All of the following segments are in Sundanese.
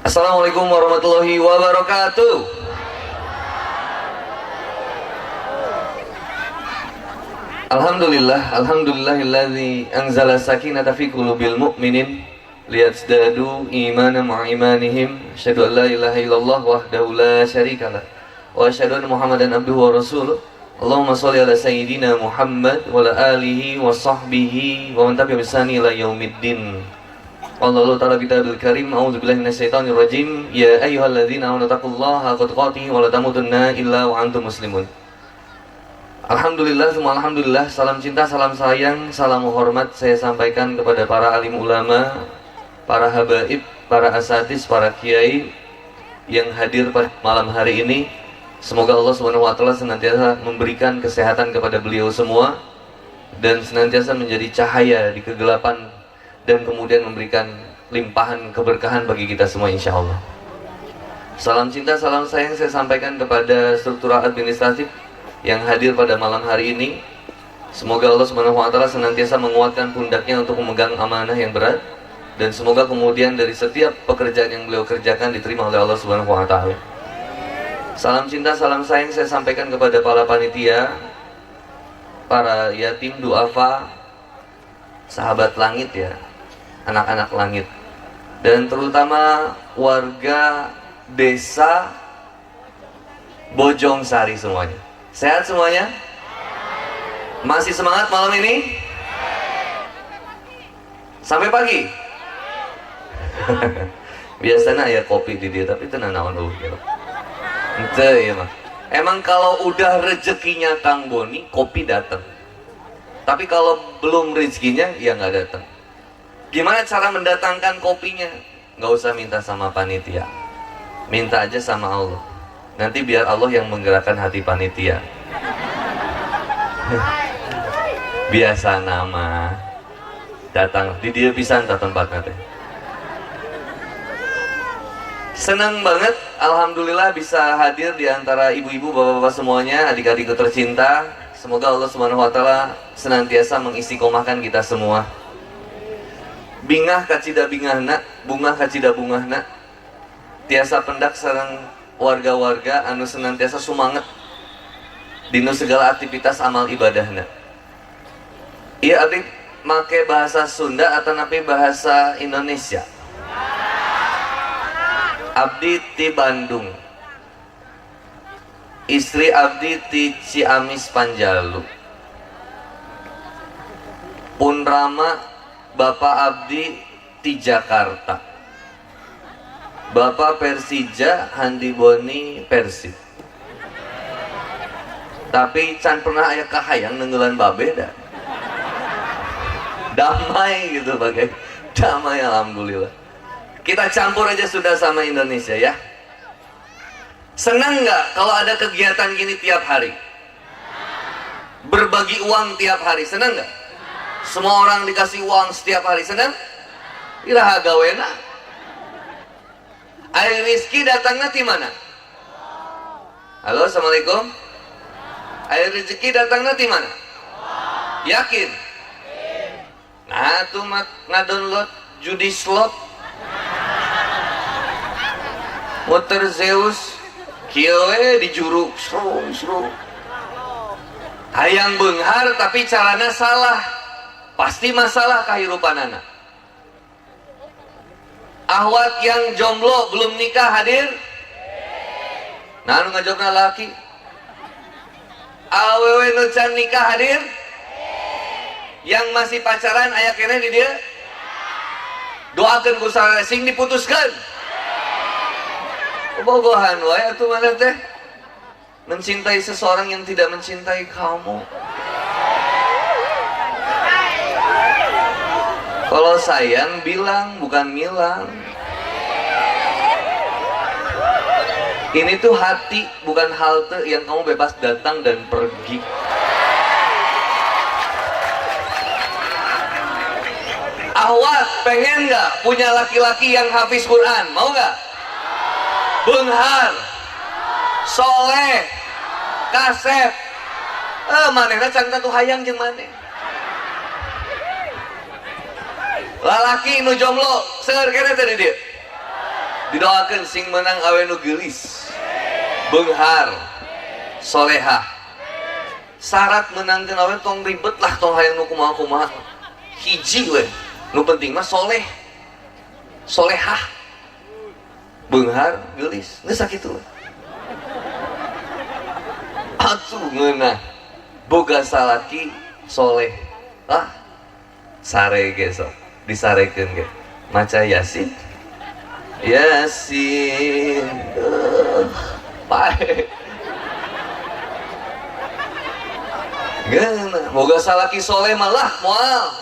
Assalamualaikum warahmatullahi wabarakatuh. Alhamdulillah, alhamdulillahilladzi anzala sakinata fi qulubil mu'minin liyazdadu imanan ma'a imanihim. Asyhadu an la ilaha illallah wahdahu la syarikalah wa asyhadu anna Muhammadan abduhu wa rasuluh. Allahumma sholli ala sayyidina Muhammad wa ala alihi wa sahbihi wa man tabi'a bi ihsani ila yaumiddin. Allah ta'ala kitabil karim, a'udzubillahi minasyaitonir rajim. Ya ayyuhalladzina amanu taqullaha haqqa tuqatih wa la tamutunna illa wa antum muslimun. Alhamdulillah, semua alhamdulillah. Salam cinta, salam sayang, salam hormat saya sampaikan kepada para alim ulama, para habaib, para asatis, para kiai yang hadir pada malam hari ini. Semoga Allah Subhanahu wa taala senantiasa memberikan kesehatan kepada beliau semua dan senantiasa menjadi cahaya di kegelapan dan kemudian memberikan limpahan keberkahan bagi kita semua insya Allah. Salam cinta, salam sayang saya sampaikan kepada struktural administratif yang hadir pada malam hari ini. Semoga Allah Subhanahu wa taala senantiasa menguatkan pundaknya untuk memegang amanah yang berat dan semoga kemudian dari setiap pekerjaan yang beliau kerjakan diterima oleh Allah Subhanahu wa taala. Salam cinta, salam sayang saya sampaikan kepada para panitia, para yatim, duafa, sahabat langit ya, anak-anak langit, dan terutama warga desa Bojong Sari semuanya. Sehat semuanya? Masih semangat malam ini? Sampai pagi? Biasanya ya kopi di dia, tapi tenang naon gitu. Ente ya mah. Emang kalau udah rezekinya Kang Boni, kopi datang. Tapi kalau belum rezekinya, ya nggak datang. Gimana cara mendatangkan kopinya? Nggak usah minta sama panitia, minta aja sama Allah. Nanti biar Allah yang menggerakkan hati panitia. Biasa nama datang di dia pisan tak tempat nanti. Senang banget, alhamdulillah bisa hadir di antara ibu-ibu, bapak-bapak semuanya, adik-adikku tercinta. Semoga Allah Subhanahu wa taala senantiasa mengistiqomahkan kita semua. Bingah kacida bingahna, bungah kacida bungahna. Tiasa pendak sareng warga-warga anu senantiasa sumanget dinu segala aktivitas amal ibadahna. Iya abdi make bahasa Sunda atau napi bahasa Indonesia? Abdi ti Bandung, istri abdi ti Ciamis Panjalu, pun rama bapak abdi ti Jakarta, bapak Persija, Handi Boni Persib. Tapi can pernah aya kahayang nenggelan babe dah. Damai gitu pakai damai, alhamdulillah. Kita campur aja sudah sama Indonesia ya. Senang nggak kalau ada kegiatan gini tiap hari? Berbagi uang tiap hari, senang nggak? Semua orang dikasih uang setiap hari, senang? Iraha gawena. Air rizki datangnya di mana? Halo, assalamualaikum. Air rezeki datangnya di mana? Yakin? Nah, tuh ngadownload judi slot, muter Zeus, kieu we di juru, serung serung. Hayang beunghar tapi carana salah, pasti masalah kahirupanana. Ahwat yang jomblo belum nikah hadir? Nah, nu ngajawabna laki. Awewe nu can nikah hadir? Yang masih pacaran aya keneh di dia? Doakeun ku sing diputuskeun. Bogohan wae atuh mana teh? Mencintai seseorang yang tidak mencintai kamu. Kalau sayang bilang, bukan ngilang. Ini tuh hati, bukan halte yang kamu bebas datang dan pergi. Ahwat, pengen nggak punya laki-laki yang hafiz Quran? Mau nggak? Beunghar, soleh, kasep. Manehna can tuh hayang jeung maneh. Lalaki nu jomblo seueur keneh teh di dieu. Didoakeun sing menang awe nu geulis, beunghar, solehah. Syarat menangkeun awe tong ribet lah, tong hayang nu kumaha-kumaha. Hiji we, nu penting mah soleh, solehah, beunghar, geulis. Geus sakitu. Atuh ngeunah boga salaki soleh. Ah, sare ge sok, disarekeun ge. Maca Yasin. Yasin. Pae. Geuna boga salaki soleh malah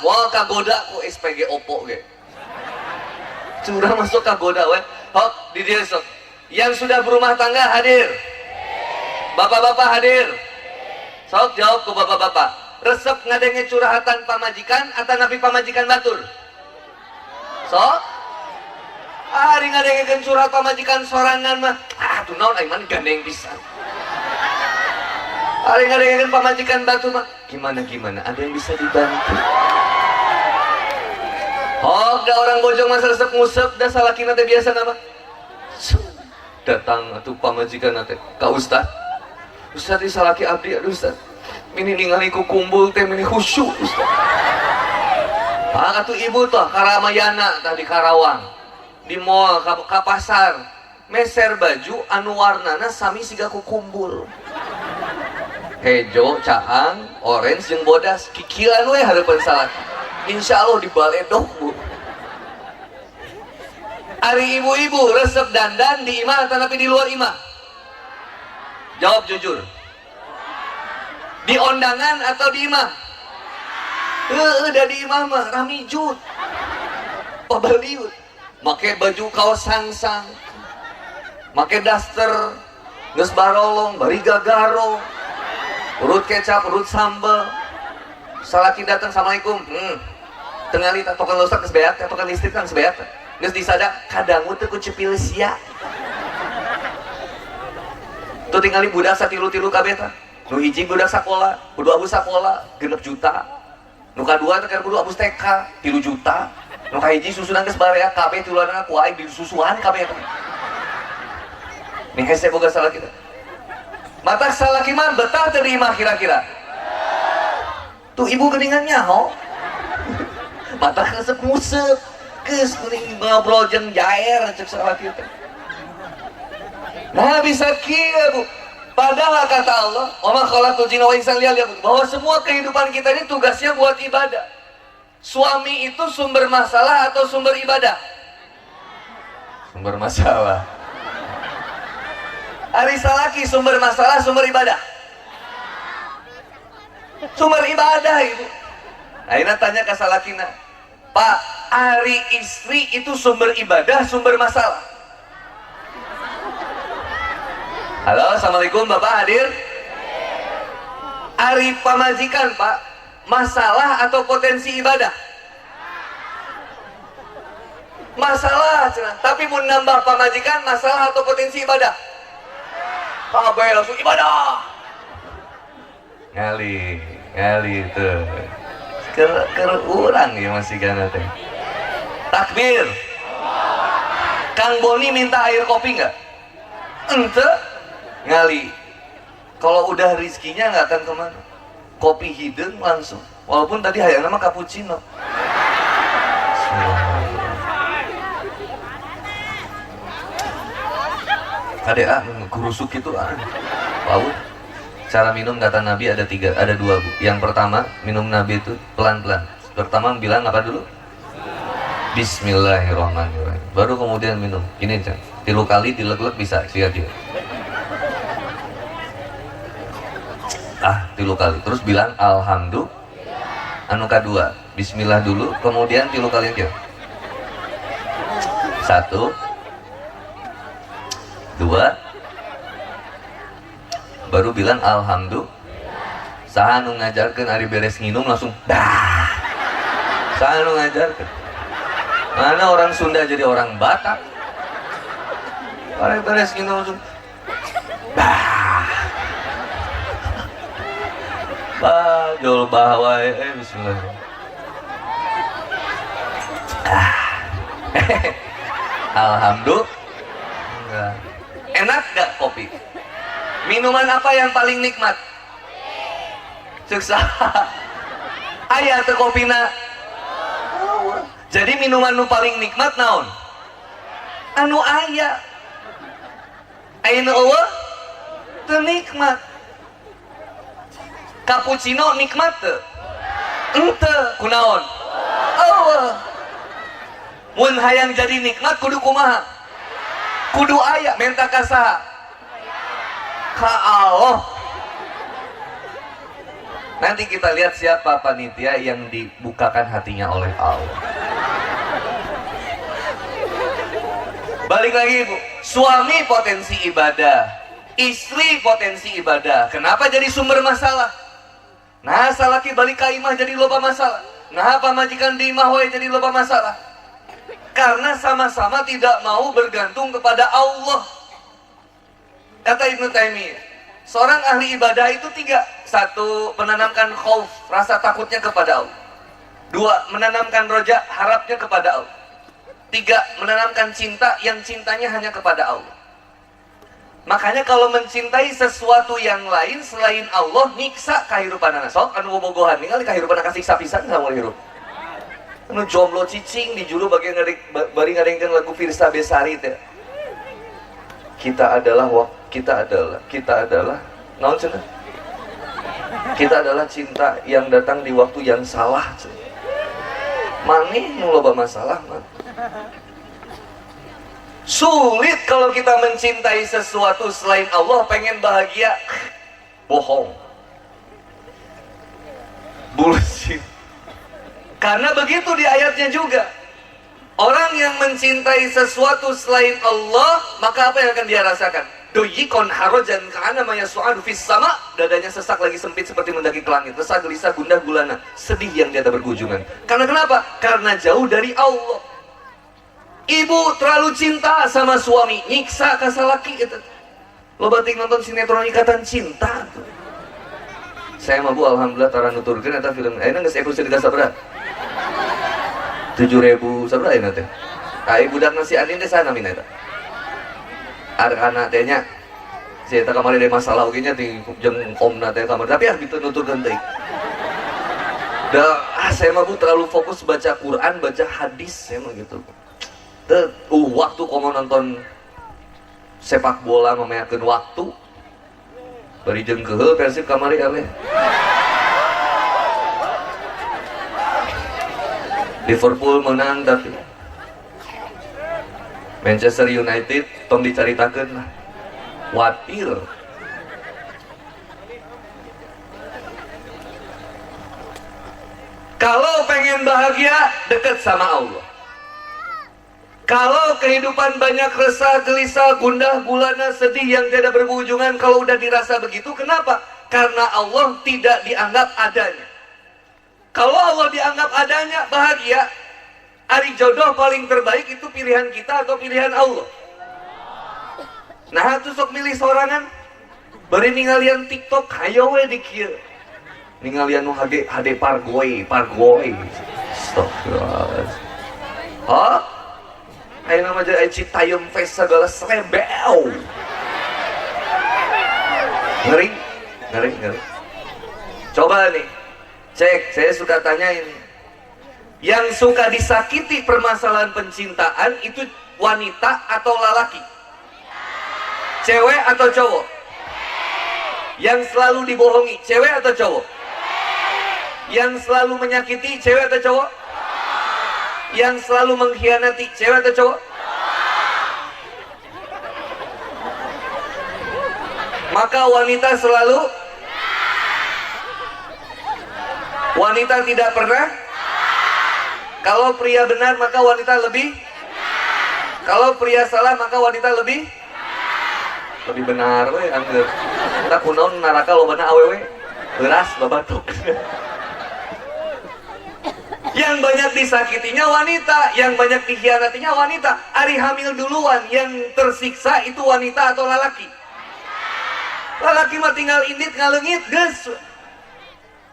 moal kagoda ku SPG opo ge. Curah masuk kagoda we. Hok di dieu sok. Yang sudah berumah tangga hadir. Bapak-bapak hadir. Sok jawab ke bapak-bapak. Resep ngadenge curhatan pamajikan atau nabi pamajikan batur? Sok. Ari ngadengekeun curhat pamajikan sorangan mah, ah tuh naon aing mah gandeng pisan. Ari ngadengekeun pamajikan batur mah, gimana ada yang bisa dibantu? Oh, da orang bojong mah resep ngusep da salakina teh biasa nama. Datang atuh pamajikan teh ka ustad. Ustad di salaki abdi, aduh ustad. Mini ningali ku kumbul teh mini khusyuk ustad. Ah atuh ibu toh Karamayana tah di Karawang. Di mall ka pasar meser baju anu warnana sami siga ku kumbul. Hejo, caang, orange jeung bodas kikilan we hareupeun salaki. Insyaallah dibaledok bu. Ari ibu-ibu resep dandan di imah tapi di luar imah? Jawab jujur. Di ondangan atau di imah? Heueuh, da di imah mah ramijut. Pabaliut. Make baju kaos sangsang. Make daster geus barolong, bari gagaro. Urut kecap, urut sambal. Salaki datang, assalamualaikum. Tengali token listrik geus beak, token listrik kan geus beak. Geus disada kadangu teu ku cepil sia. Tuh tingali budak satilu-tilu kabeh tah. Nu hiji budak sakola, kudu abus sakola 6 juta. Nu kadua teh kudu abus TK 3 juta. Nu kahiji susunan geus barea kabeh tiluanana ku aing disusuan kabeh teh. Nih hese boga salaki teh. Mata salaki mah betah teu di imah kira-kira. Tuh ibu geuningan nyaho. Mata resep nguseup. Geus geuning ngobrol jeung jaer cek salaki teh. Nah bisa kieu bu. Padahal kata Allah, wa ma khalaqtul jinna wal insa illa liya'budun, bahwa semua kehidupan kita ini tugasnya buat ibadah. Suami itu sumber masalah atau sumber ibadah? Sumber masalah. Ari salaki sumber masalah, sumber ibadah. Sumber ibadah ibu. Akhirnya tanya ke salakina, Pak, ari istri itu sumber ibadah, sumber masalah? Halo, assalamualaikum bapak hadir. Ari pamajikan pak, masalah atau potensi ibadah? Masalah, cenah. Tapi mau nambah pamajikan, masalah atau potensi ibadah? Kabeh langsung ibadah. Ngali, ngali tuh. Ker urang ya masih gana teh. Takbir. Kang Boni minta air kopi nggak? Ente ngali. Kalau udah rizkinya nggak akan kemana. Kopi hidung langsung. Walaupun tadi hayang nama cappuccino. Kade ah gerusuk gitu ah. Wow. Cara minum kata Nabi ada tiga, ada dua bu. Yang pertama minum Nabi itu pelan-pelan. Pertama bilang apa dulu? Bismillahirrahmanirrahim. Baru kemudian minum. Ini cang. 3 kali dilek-lek bisa sia-sia. Ah, 3 kali. Terus bilang alhamdulillah. Anu kedua, bismillah dulu, kemudian 3 kali aja. 1, 2, baru bilang alhamdulillah. Saha nu ngajarkeun ari beres nginum langsung dah. Saha nu ngajarkeun? Mana orang Sunda jadi orang Batak. Ari beres nginum langsung dah. Bah, jol bah wae, bismillah. Ah. Alhamdulillah. Enggak. Enak gak kopi? Minuman apa yang paling nikmat? Suksa. Aya teu kopina. Jadi minuman nu paling nikmat naon? Anu aya. Aya nu eueuh teu nikmat. Cappuccino nikmat teu? Henteu, kunaon? Eueuh. Mun hayang jadi nikmat kudu kumaha? Kudu aya, menta ka saha? Ka Allah. Nanti kita lihat siapa panitia yang dibukakan hatinya oleh Allah. Balik lagi Ibu, suami potensi ibadah, istri potensi ibadah. Kenapa jadi sumber masalah? Nah, salaki balik ka imah jadi loba masalah. Nah, pamajikan di imah wae jadi loba masalah. Karena sama-sama tidak mau bergantung kepada Allah. Kata Ibnu Taimiyah, seorang ahli ibadah itu tiga. Satu, menanamkan khauf, rasa takutnya kepada Allah. Dua, menanamkan roja, harapnya kepada Allah. Tiga, menanamkan cinta yang cintanya hanya kepada Allah. Makanya kalau mencintai sesuatu yang lain selain Allah, nyiksa kahirupanana. Sok anu bobogohan ningali kahirupan kasiksa pisan sama hirup. Anu jomblo cicing di juru bagian bari ngadengkeun lagu Firsa Besari teh. Kita adalah kita adalah kita adalah naon cenah? Kita adalah cinta yang datang di waktu yang salah cenah. Maneh nu loba masalah mah. Sulit kalau kita mencintai sesuatu selain Allah, pengen bahagia, bohong. Bullshit. Karena begitu di ayatnya juga. Orang yang mencintai sesuatu selain Allah, maka apa yang akan dia rasakan? Doyikon harojan ka'ana yasu'adu fis sama, dadanya sesak lagi sempit seperti mendaki ke langit, resah gelisah gundah gulana, sedih yang tiada berkunjungan. Karena kenapa? Karena jauh dari Allah. Ibu terlalu cinta sama suami, nyiksa ka salaki itu. Loba teuing nonton sinetron Ikatan Cinta tuh. Saya mah Bu alhamdulillah tara nuturkeun eta film. Ayeuna geus episode ka sabaraha? 7.000 sabaraha ayeuna teh? Ai budakna si Andin teh saha namina eta? Arkana teh nya. Si eta kamari deui masalah oge nya ting jeung omna teh kamari. Tapi ah gitu nuturkeun teuing. Da ah saya mah Bu terlalu fokus baca Quran, baca hadis saya mah gitu. Waktu komo nonton sepak bola memeakeun waktu. Bari jeung keheul Persib kamari eleh. Liverpool menang tapi Manchester United tong dicaritakeun lah. Watir. Kalau pengen bahagia, deket sama Allah. Kalau kehidupan banyak resah, gelisah, gundah, gulana, sedih yang tidak berkeujungan, kalau udah dirasa begitu, kenapa? Karena Allah tidak dianggap adanya. Kalau Allah dianggap adanya, bahagia. Ari jodoh paling terbaik itu pilihan kita atau pilihan Allah? Nah, tuh sok milih sorangan. Bari ningalian TikTok, hayo we di kieu. Ningalian nu HD, HD pargoy, pargoy. Astagfirullah. Hah? Ayo nama jadi Citayam Fest segala srebel. Ngeri, ngeri, ngeri. Coba nih, cek, saya suka tanya ini. Yang suka disakiti permasalahan pencintaan itu wanita atau lalaki? Cewek atau cowok? Yang selalu dibohongi, cewek atau cowok? Yang selalu menyakiti, cewek atau cowok? Yang selalu mengkhianati, cewek atau cowok? Maka wanita selalu, wanita tidak pernah. Kalau pria benar maka wanita lebih. Kalau pria salah maka wanita lebih. Lebih benar we angger. Kita kunaon neraka lobana awewe beras babatuk. Yang banyak disakitinya wanita, yang banyak dikhianatinya wanita. Ari hamil duluan, yang tersiksa itu wanita atau lalaki? Lalaki mah tinggal indit ngaleungit geus.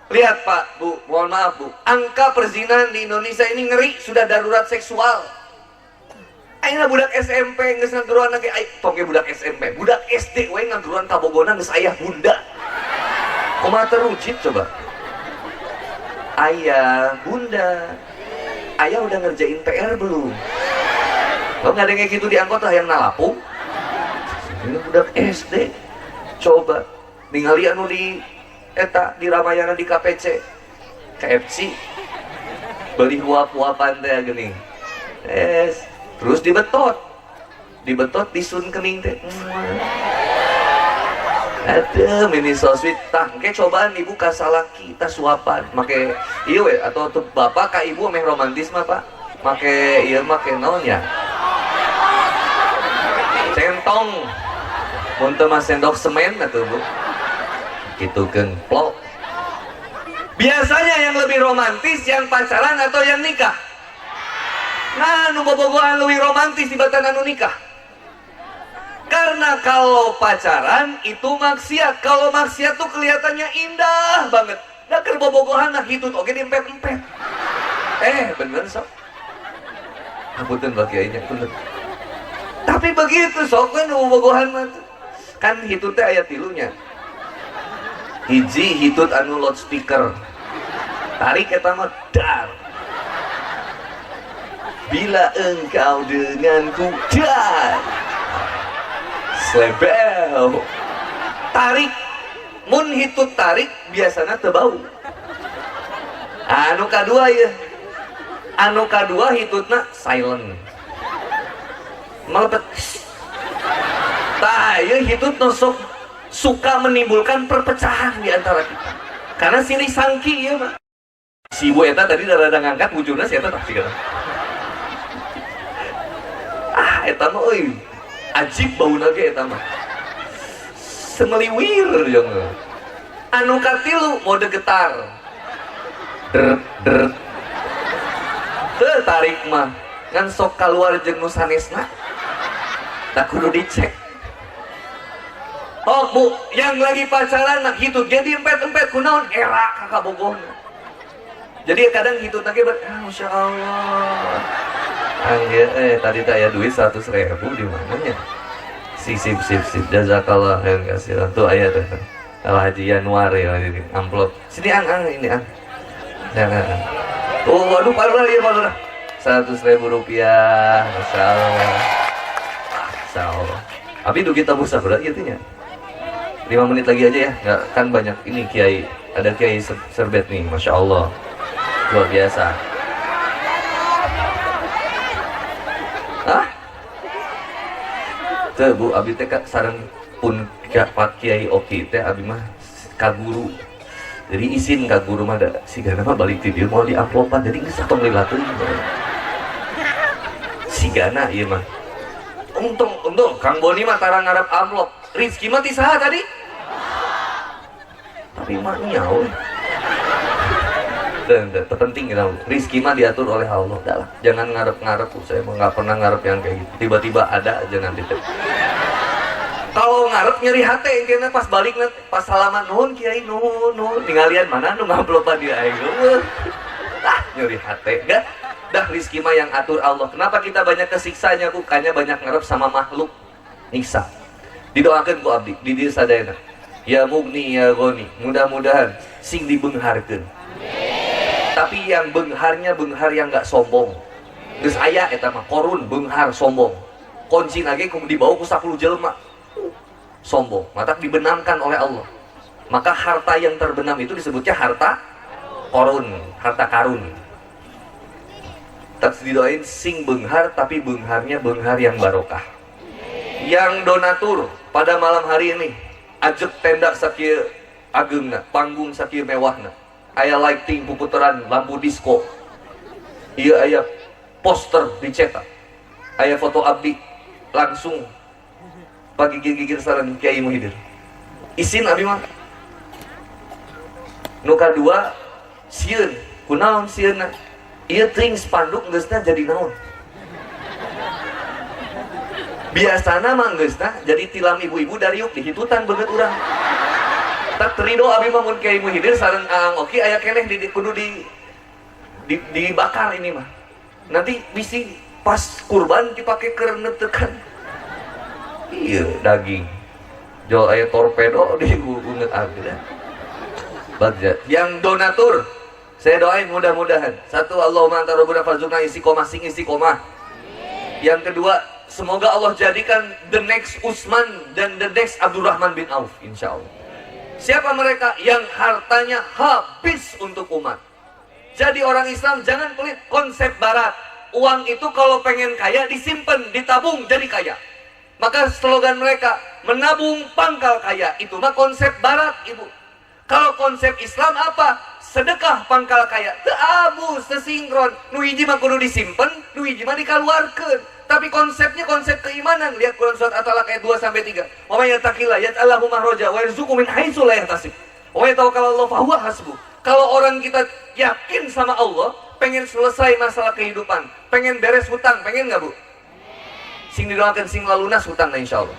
Lihat Pak, Bu, mohon maaf Bu, angka perzinahan di Indonesia ini ngeri, sudah darurat seksual. Ayeuna budak SMP geus ngageroan lagi, tong ge budak SMP, budak SD we ngageroan kabogona geus ayah bunda. Kumaha terujit coba? Ayah, bunda, ayah udah ngerjain PR belum? Kalau nggak ada yang kayak gitu di angkot lah yang nalapung. Ini budak SD, coba ningali anu di eta di Ramayana di KPC, KFC, beli huap-huapan teh geuning. Es, terus dibetot, dibetot disun kening teh. Aduh, mini so sweet. Tah, engke cobaan ibu ka salaki tah suapan. Make ieu we atau tuh bapak ka ibu meh romantis mah, Pak. Make ieu make naon ya? Centong. Mun teu mah sendok semen atuh, Bu. Kitu keun plok. Biasanya yang lebih romantis yang pacaran atau yang nikah? Nah, nu bobogohan lebih romantis dibanding anu nikah. Karena kalau pacaran itu maksiat. Kalau maksiat tuh kelihatannya indah banget. Da keur bobogohan mah hitut oge diempet-empet. Bener sok. Hapunten Pak Kiai-nya, punten. Tapi begitu sok kan bobogohan mah tuh. Kan hitut teh aya tilunya. Hiji hitut anu loudspeaker. Tarik eta mah dar. Bila engkau denganku dar. Slebel. Tarik. Mun hitut tarik biasanya teu bau. Anu kadua ya. Anu kadua hitutna silent. Malepet. Tah ieu hitut nu sok suka menimbulkan perpecahan di antara kita. Karena silih sangki ieu mah. Si ibu eta tadi rada ngangkat bujurna si eta tah sigana. Ah eta mah euy. Ajib bauna ge eta mah. Semeliwir jeung. Anu katilu mode getar. Der der. Teu tarik mah ngan sok kaluar jeung nu sanesna. Tak kudu dicek. Oh bu, yang lagi pacaran nak hitut jadi empet-empet kunaon era kakak bogohna. Jadi kadang hitut lagi Masya Allah. Anjir, tadi tak ya duit 100.000 di mananya? Sip sip sip sip, jazakallah yang kasih. Tuh ayah tuh. Kalau Haji Januar ya ini amplop. Sini ang ang ini ang. Jangan. Oh, waduh parah ya parah. 100.000 rupiah, Masya Allah. Masya Allah. Tapi itu kita busa berat gitu nya. 5 menit lagi aja ya, nggak kan banyak ini kiai, ada kiai serbet nih, Masya Allah, luar biasa. Hah? Tuh bu, abi teh sareng pun Pak Kiai Oki teh abi mah ka guru. Jadi izin ka guru mah da sigana mah balik ti dieu moal diamplopan, jadi geus tong lila teuing. Sigana ieu mah. Untung, untung Kang Boni mah tara ngarep amplop. Rizki mah ti saha tadi? Tapi mah nyaho. Dan terpenting kita, rizki mah diatur oleh Allah. Dah lah, jangan ngarep-ngarep. Saya mah nggak pernah ngarep yang kayak gitu. Tiba-tiba ada aja nanti. Kalau ngarep nyeri hati, kayaknya pas balik nanti, pas salaman nuhun kiai nuhun nuhun, ningalian mana nu ngamplopan dia aing. Ah, nyeri hati. Enggak. Dah rizki mah yang atur Allah. Kenapa kita banyak kesiksanya? Bukannya banyak ngarep sama makhluk. Nyiksa. Didoakan ku abdi, di diri sadayana. Ya mugni ya goni. Mudah-mudahan sing dibeungharkeun. Tapi yang beungharnya beunghar yang nggak sombong. Geus aya eta mah korun beunghar sombong. Kunci lagi kudu dibawa ku 10 jelema. Sombong, maka dibenamkan oleh Allah. Maka harta yang terbenam itu disebutnya harta korun, harta karun. Terus didoain sing beunghar tapi beungharnya beunghar yang barokah. Yang donatur pada malam hari ini ajek tenda sakieu ageungna, panggung sakieu mewahna. Aya lighting puputeran lampu disco. Ieu aya poster dicetak. Aya foto abdi langsung pagi gigir sareng Kiai Muhyiddin. Isin abdi mah. Nu kadua sieun, kunaon sieunna? Ieu teuing spanduk geusna jadi naon? Biasana mah geusna jadi tilam ibu-ibu dariuk dihitutan beungeut urang. Tak terido abi mah mun Kiai Muhyiddin sareng Aang Oki aya keneh di kudu di dibakar ini mah. Nanti bisi Pas kurban dipakai kerenetekan. Iya, daging. Jual aya torpedo di unget abdi. Bagja. Yang donatur, saya doain mudah-mudahan. Satu, Allahumma anta rabbuna farzuqna istiqomah, sing istiqomah. Yang kedua, semoga Allah jadikan the next Usman dan the next Abdurrahman bin Auf, insya Allah. Siapa mereka yang hartanya habis untuk umat? Jadi orang Islam jangan pelit konsep barat. Uang itu kalau pengen kaya disimpan, ditabung jadi kaya. Maka slogan mereka menabung pangkal kaya. Itu mah konsep barat, Ibu. Kalau konsep Islam apa? Sedekah pangkal kaya. Teu abu, sesinkron. Nu hiji mah kudu disimpen, nu hiji mah dikaluarkeun. Tapi konsepnya konsep keimanan. Lihat Quran surat At-Talaq ayat 2 sampai 3. Wa may yattaqillah yaj'al lahu makhraja wa yarzuqhu min haitsu la yahtasib. Wa may yatawakkal 'ala Allah fa huwa hasbuh. Kalau orang kita yakin sama Allah, pengen selesai masalah kehidupan, pengen beres hutang, pengen nggak Bu? Sing didoakan sing lalunas hutang insya Allah.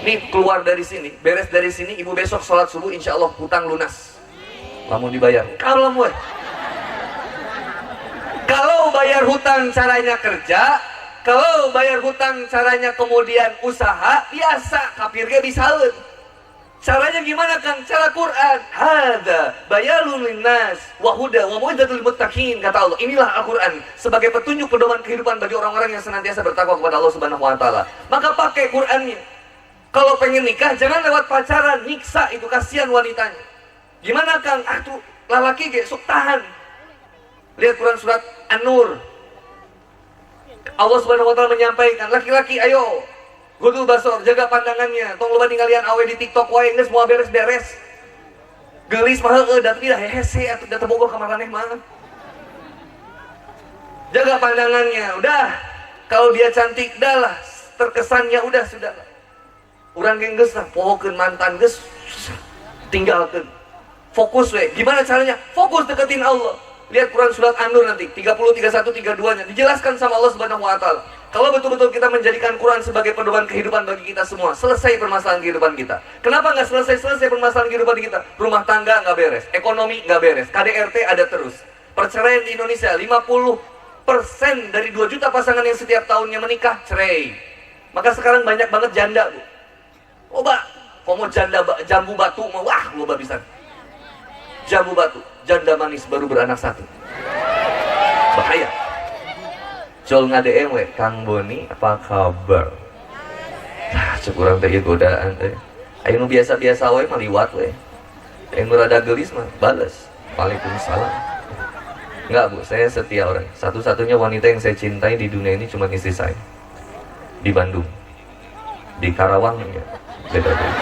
Nih keluar dari sini, beres dari sini, ibu besok sholat subuh insya Allah hutang lunas. Lamun dibayar. Kalau gue, kalau bayar hutang caranya kerja, kalau bayar hutang caranya kemudian usaha, biasa kafir ge bisaeun. Caranya gimana Kang? Cara Quran. Hada bayanun linnas wa huda wa mau'izatul muttaqin, kata Allah. Inilah Al-Quran sebagai petunjuk pedoman kehidupan bagi orang-orang yang senantiasa bertakwa kepada Allah Subhanahu wa taala. Maka pakai Qurannya. Kalau pengen nikah jangan lewat pacaran, nyiksa itu, kasihan wanitanya. Gimana Kang? Ah tuh lalaki ge sok tahan. Lihat Quran surat An-Nur. Allah Subhanahu wa taala menyampaikan, laki-laki ayo Gudul basor, jaga pandangannya. Tong loba ninggalian awe di TikTok wae geus moal beres-beres. Geulis mah heueuh, da tapi dah hese atuh da teu bogoh ka maraneh mah. Jaga pandangannya, udah. Kalau dia cantik, dah lah. Terkesannya udah, sudah. Urang ge geus lah, pohokeun mantan geus tinggalkeun. Fokus we. Gimana caranya? Fokus deketin Allah. Lihat Quran surat An-Nur nanti 30, 31, 32-nya dijelaskan sama Allah Subhanahu wa taala. Kalau betul-betul kita menjadikan Quran sebagai pedoman kehidupan bagi kita semua, selesai permasalahan kehidupan kita. Kenapa nggak selesai-selesai permasalahan kehidupan kita? Rumah tangga nggak beres, ekonomi nggak beres, KDRT ada terus. Perceraian di Indonesia 50% dari 2 juta pasangan yang setiap tahunnya menikah cerai. Maka sekarang banyak banget janda, Bu. Loba, komo janda jambu batu mah wah loba bisa. Jambu batu, janda manis baru beranak satu. Bahaya. Jol nge-DM we, Kang Boni apa kabar? Nah, cek urang teh ieu godaan teh. Aya nu biasa-biasa we mah liwat we. Aya nu rada geulis mah bales. Waalaikumsalam. Enggak Bu, saya setia orang. Satu-satunya wanita yang saya cintai di dunia ini cuma istri saya. Di Bandung. Di Karawang ya. Beda beda.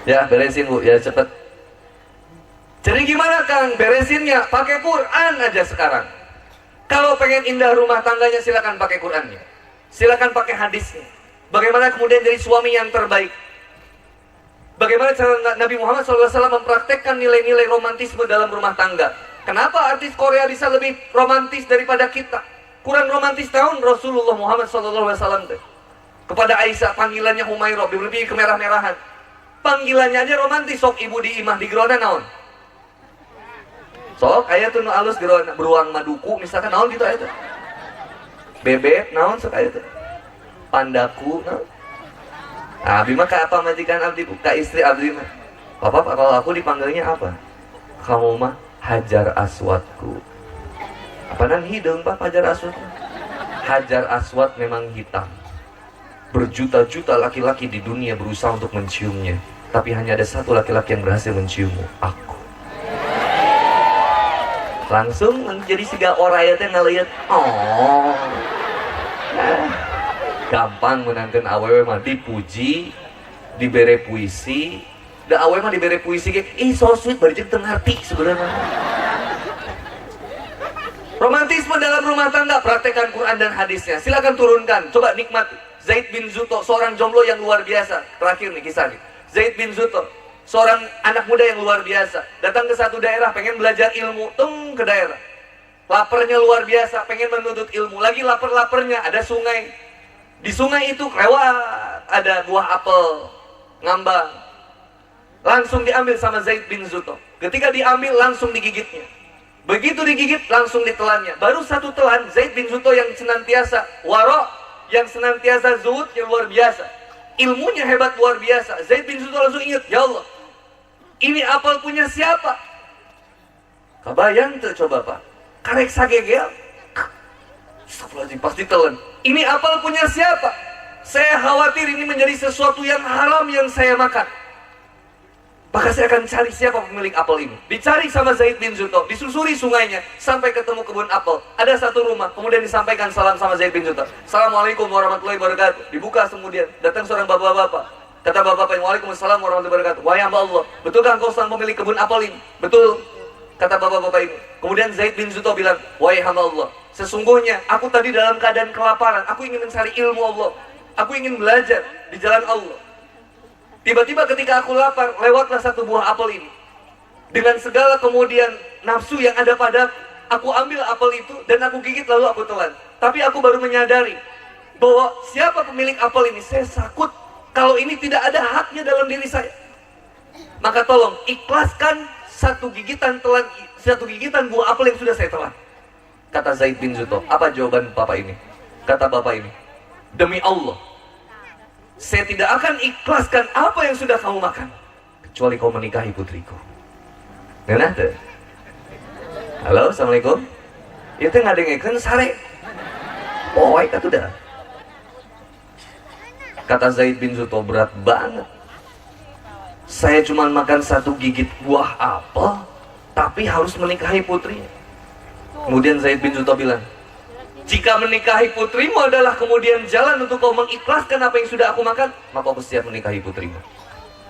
Ya, beresin Bu, ya cepet. Jadi gimana Kang? Beresinnya pakai Quran aja sekarang. Kalau pengen indah rumah tangganya silakan pakai Qurannya. Silakan pakai hadisnya. Bagaimana kemudian jadi suami yang terbaik? Bagaimana cara Nabi Muhammad SAW mempraktekkan nilai-nilai romantisme dalam rumah tangga? Kenapa artis Korea bisa lebih romantis daripada kita? Kurang romantis tahun Rasulullah Muhammad SAW teh. Kepada Aisyah panggilannya Humairah, lebih kemerah-merahan. Panggilannya aja romantis, sok ibu di imah di gerona naon? Sok aya tuh nu alus gerona beruang maduku misalkan naon gitu aya tuh. Bebek naon sok aya tuh. Pandaku naon. Nah, abdi mah ka apa majikan abdi, ka istri abdi mah. Papa, kalau aku dipanggilnya apa? Kamu mah Hajar Aswadku. Apa nan hidung Pak Hajar Aswad? Hajar Aswad memang hitam. Berjuta-juta laki-laki di dunia berusaha untuk menciumnya. Tapi hanya ada satu laki-laki yang berhasil menciummu, aku. Langsung jadi siga oraya teh ngaliat. Oh. Nah, gampang menangkan awewe mah dipuji, dibere puisi. Da awewe mah dibere puisi ge, ih so sweet bari jeung teu ngarti sebenarnya. Romantisme dalam rumah tangga, praktekkan Quran dan hadisnya. Silakan turunkan, coba nikmati. Zaid bin Zuto, seorang jomblo yang luar biasa. Terakhir nih kisahnya. Zaid bin Zuto, seorang anak muda yang luar biasa. Datang ke satu daerah, pengen belajar ilmu, tung ke daerah. Laparnya luar biasa, pengen menuntut ilmu. Lagi lapar-laparnya, ada sungai. Di sungai itu lewat, ada buah apel, ngambang. Langsung diambil sama Zaid bin Zuto. Ketika diambil, langsung digigitnya. Begitu digigit langsung ditelannya. Baru satu telan, Zaid bin Zuto yang senantiasa waro, yang senantiasa zuhud yang luar biasa, ilmunya hebat luar biasa. Zaid bin Zuto langsung ingat, ya Allah, ini apel punya siapa? Kabayang tuh coba Pak. Karek sagegel. Astagfirullahaladzim, pasti telan. Ini apel punya siapa? Saya khawatir ini menjadi sesuatu yang haram yang saya makan. Maka saya akan cari siapa pemilik apel ini. Dicari sama Zaid bin Zuto, disusuri sungainya sampai ketemu kebun apel. Ada satu rumah, kemudian disampaikan salam sama Zaid bin Zuto. Assalamualaikum warahmatullahi wabarakatuh. Dibuka kemudian, datang seorang bapak-bapak. Kata bapak-bapak, waalaikumsalam warahmatullahi wabarakatuh. Wahai hamba Allah, betulkah engkau sang pemilik kebun apel ini? Betul, kata bapak-bapak ini. Kemudian Zaid bin Zuto bilang, wahai hamba Allah, sesungguhnya aku tadi dalam keadaan kelaparan. Aku ingin mencari ilmu Allah. Aku ingin belajar di jalan Allah. Tiba-tiba ketika aku lapar, lewatlah satu buah apel ini. Dengan segala kemudian nafsu yang ada padaku, aku ambil apel itu dan aku gigit lalu aku telan. Tapi aku baru menyadari bahwa siapa pemilik apel ini. Saya takut kalau ini tidak ada haknya dalam diri saya. Maka tolong ikhlaskan satu gigitan telan, satu gigitan buah apel yang sudah saya telan. Kata Zaid bin Zuto. Apa jawaban bapak ini? Kata bapak ini, demi Allah, saya tidak akan ikhlaskan apa yang sudah kamu makan kecuali kau menikahi putriku. Nah, tuh. Halo, assalamualaikum. Itu ngadengekeun sare. Poek atuh dah. Kata Zaid bin Zuto, berat banget. Saya cuma makan satu gigit buah apel, tapi harus menikahi putrinya. Kemudian Zaid bin Zuto bilang, jika menikahi putrimu adalah kemudian jalan untuk kau mengikhlaskan apa yang sudah aku makan, maka aku siap menikahi putrimu.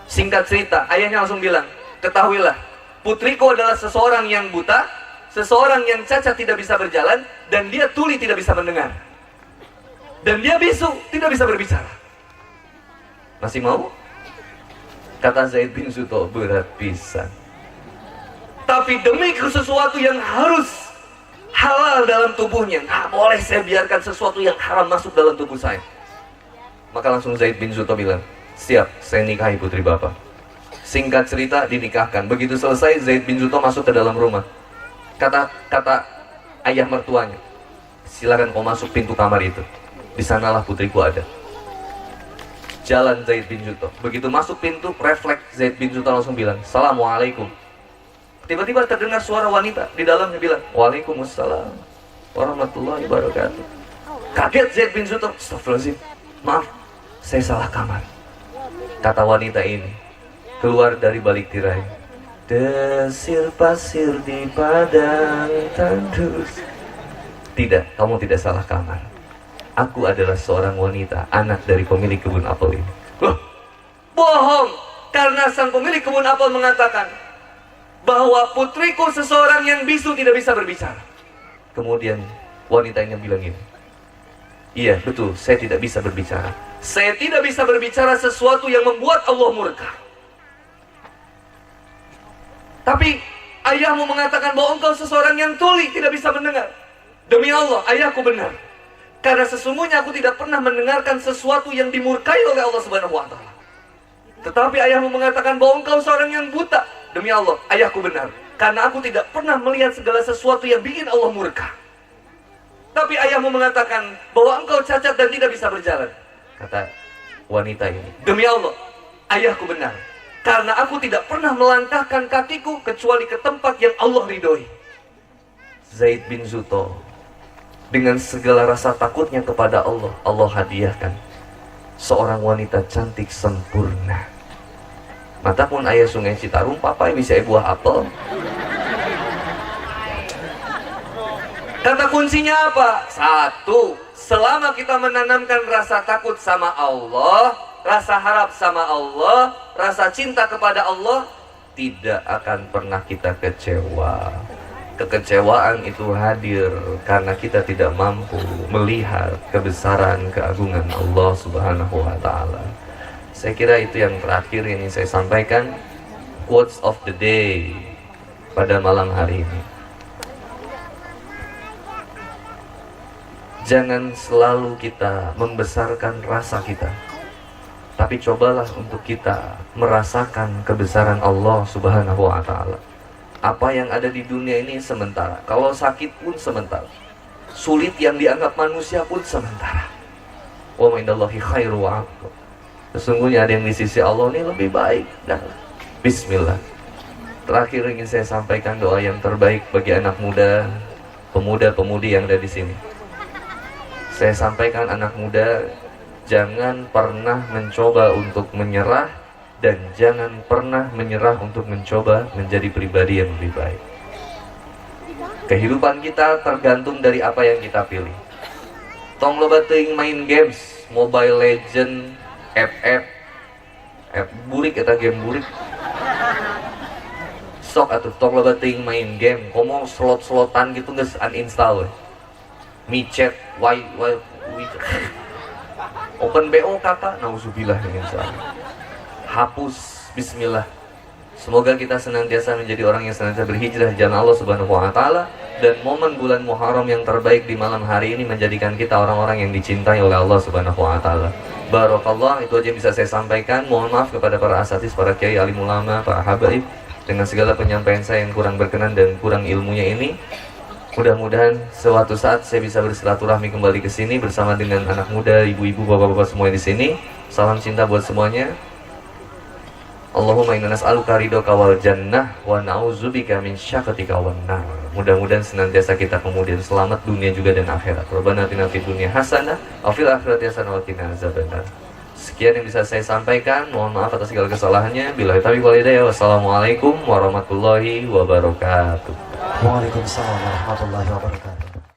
Singkat cerita, ayahnya langsung bilang, ketahuilah, putriku adalah seseorang yang buta, seseorang yang cacat tidak bisa berjalan, dan dia tuli tidak bisa mendengar. Dan dia bisu, tidak bisa berbicara. Masih mau? Kata Zaid bin Zuto, berat pisan. Tapi demi sesuatu yang harus halal dalam tubuhnya, nggak boleh saya biarkan sesuatu yang haram masuk dalam tubuh saya. Maka langsung Zaid bin Zuto bilang, siap, saya nikahi putri bapak. Singkat cerita, dinikahkan. Begitu selesai, Zaid bin Zuto masuk ke dalam rumah. Kata ayah mertuanya, silakan kau masuk pintu kamar itu, di sanalah putriku ada. Jalan Zaid bin Zuto. Begitu masuk pintu, refleks Zaid bin Zuto langsung bilang, assalamualaikum. Tiba-tiba terdengar suara wanita di dalamnya bilang, waalaikumsalam warahmatullahi wabarakatuh. Kaget Zaid bin Zuto, astagfirullahaladzim, maaf, saya salah kamar. Kata wanita ini, keluar dari balik tirai. Desir pasir di padang tandus. Tidak, kamu tidak salah kamar. Aku adalah seorang wanita, anak dari pemilik kebun apel ini. Loh, bohong! Karena sang pemilik kebun apel mengatakan bahwa putriku seseorang yang bisu tidak bisa berbicara. Kemudian wanita ini bilang gini, iya betul, saya tidak bisa berbicara. Saya tidak bisa berbicara sesuatu yang membuat Allah murka. Tapi ayahmu mengatakan bahwa engkau seseorang yang tuli tidak bisa mendengar. Demi Allah, ayahku benar. Karena sesungguhnya aku tidak pernah mendengarkan sesuatu yang dimurkai oleh Allah Subhanahu wa Ta'ala. Tetapi ayahmu mengatakan bahwa engkau seorang yang buta. Demi Allah, ayahku benar. Karena aku tidak pernah melihat segala sesuatu yang bikin Allah murka. Tapi ayahmu mengatakan bahwa engkau cacat dan tidak bisa berjalan. Kata wanita ini, demi Allah, ayahku benar. Karena aku tidak pernah melangkahkan kakiku kecuali ke tempat yang Allah ridhoi. Zaid bin Zuto, dengan segala rasa takutnya kepada Allah, Allah hadiahkan seorang wanita cantik sempurna. Mata pun ayah sungai Citarum, papa bisa buah apel. Kata kuncinya apa? Satu, selama kita menanamkan rasa takut sama Allah, rasa harap sama Allah, rasa cinta kepada Allah, tidak akan pernah kita kecewa. Kekecewaan itu hadir karena kita tidak mampu melihat kebesaran keagungan Allah Subhanahu wa Ta'ala. Saya kira itu yang terakhir yang ingin saya sampaikan, quotes of the day pada malam hari ini. Jangan selalu kita membesarkan rasa kita, tapi cobalah untuk kita merasakan kebesaran Allah Subhanahu wa Ta'ala. Apa yang ada di dunia ini sementara. Kalau sakit pun sementara. Sulit yang dianggap manusia pun sementara. Wa ma indallahi khairu wa abqa. Sesungguhnya ada yang di sisi Allah ini lebih baik. Dah. Bismillah. Terakhir ingin saya sampaikan doa yang terbaik bagi anak muda, pemuda-pemudi yang ada di sini. Saya sampaikan, anak muda, jangan pernah mencoba untuk menyerah dan jangan pernah menyerah untuk mencoba menjadi pribadi yang lebih baik. Kehidupan kita tergantung dari apa yang kita pilih. Tong loba teuing main games, Mobile Legend, FF, F burik eta game burik. Sok atuh tong loba teuing main game, komo slot-slotan gitu geus uninstall we. MiChat, why why we, Open BO kakak, nauzubillah min. Hapus, bismillah. Semoga kita senantiasa menjadi orang yang senantiasa berhijrah jalan Allah Subhanahu wa taala, dan momen bulan Muharram yang terbaik di malam hari ini menjadikan kita orang-orang yang dicintai oleh Allah Subhanahu wa taala. Barakallah, itu aja yang bisa saya sampaikan. Mohon maaf kepada para asatiz, para kiai, alim ulama, para habaib dengan segala penyampaian saya yang kurang berkenan dan kurang ilmunya ini. Mudah-mudahan suatu saat saya bisa bersilaturahmi kembali ke sini bersama dengan anak muda, ibu-ibu, bapak-bapak semua di sini. Salam cinta buat semuanya. Allahumma inna nas'aluka ridhoka wal jannah wa na'udzubika min syakhatika wan nar. Mudah-mudahan senantiasa kita kemudian selamat dunia juga dan akhirat. Rabbana atina fid dunya hasanah wa fil akhirati hasanah wa qina azabannar. Sekian yang bisa saya sampaikan. Mohon maaf atas segala kesalahannya. Billahi taufiq wal hidayah. Wassalamualaikum warahmatullahi wabarakatuh. Waalaikumsalam warahmatullahi wabarakatuh.